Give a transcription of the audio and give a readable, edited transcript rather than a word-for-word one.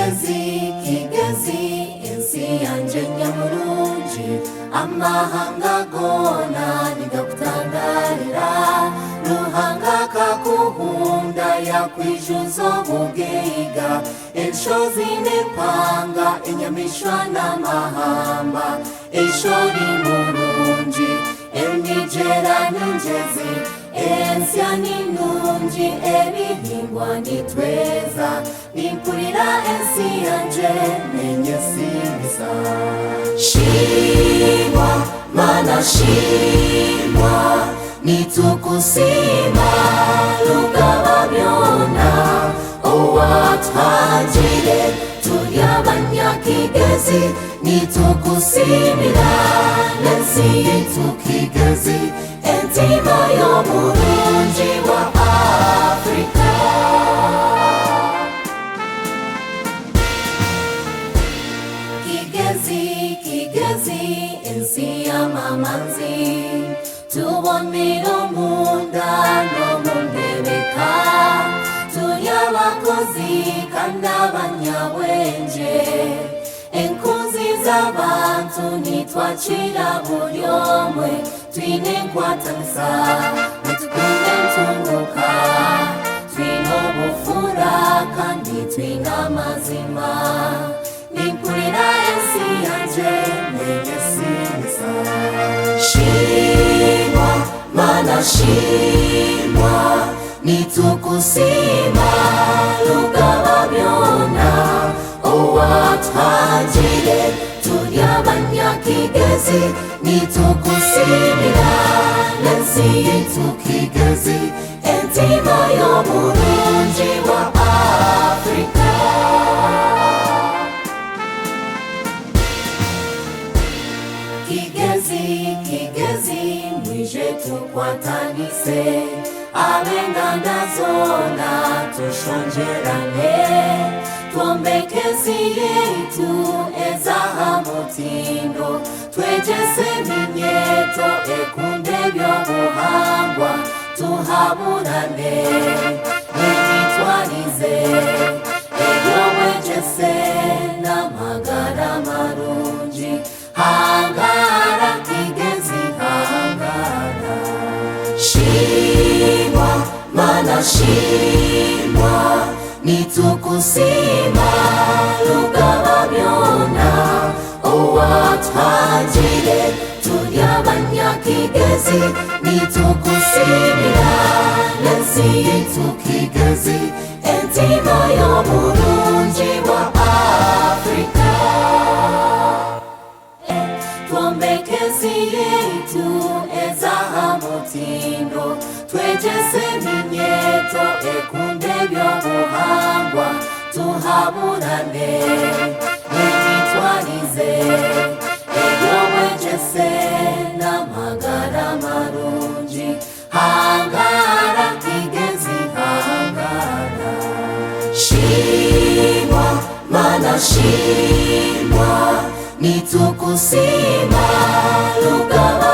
Kigezi, Kigezi, ensi yangye nyamurungi, amahanga goona nigakutangaarira. Ruhanga akakuhunda yakwijuza obugaiga, enshozi n'empanga, enyamaishwa n'amahamba. Eisho rimurungi, emigyera n'engyezi, ensya ni nungi, ebihingwa nitweza. Nimpurira ensi yangye nenyesiimisa. Shimwa Mana shimwa, nitukusiima Rugaba byona owatuhangire turi abanyakigezi nitukusiimira n'ensi yaitu Kigezi entima y'oburungi bwa Afrika. Kigezi, Kigezi, ensi y'amamanzi, tubonire omunda n'omu ndebeka, turi abakozi kandi abanyabwengye, enkunzi z'abantu nitwakira buri omwe, twine enkwatanisa, nitukunda entunguka, twine obufura kandi twine amazima. Nimpurira ensi yangye nenyesiimisa. Shimwa Mana shimwa, nitukusiima Rugaba byona owatuhangire turi abanyakigezi nitukusiimira n'ensi yaitu Kigezi entima y'oburungi bwa Afrika. Kigezi, Kigezi, mwije tukwatanise, ab'enganda zoona tushongyerane, twombeke ensi yaitu ez'aha mutindo, twegyese eminyeeto ekunde eby'obuhangwa, tuhaburane n'emitwarize eby'obwegyese n'amagara marungi. Hangara Kigezi, hangara. Shimwa Mana shimwa, nitukusiima Rugaba byona owatuhangire turi abanyakigezi nitukusiimira n'ensi yaitu Kigezi entima y'oburungi bwa Afrika. Twombeke ensi yaitu ez'aha mutindo, twegyese eminyeeto ekunde eby'obuhangwa, tuhaburane n'emitwarize eby'obwegyese n'amagara marungi. Hangara Kigezi, hangara. Shimwa Mana shimwa, nitukusiima Rugaba.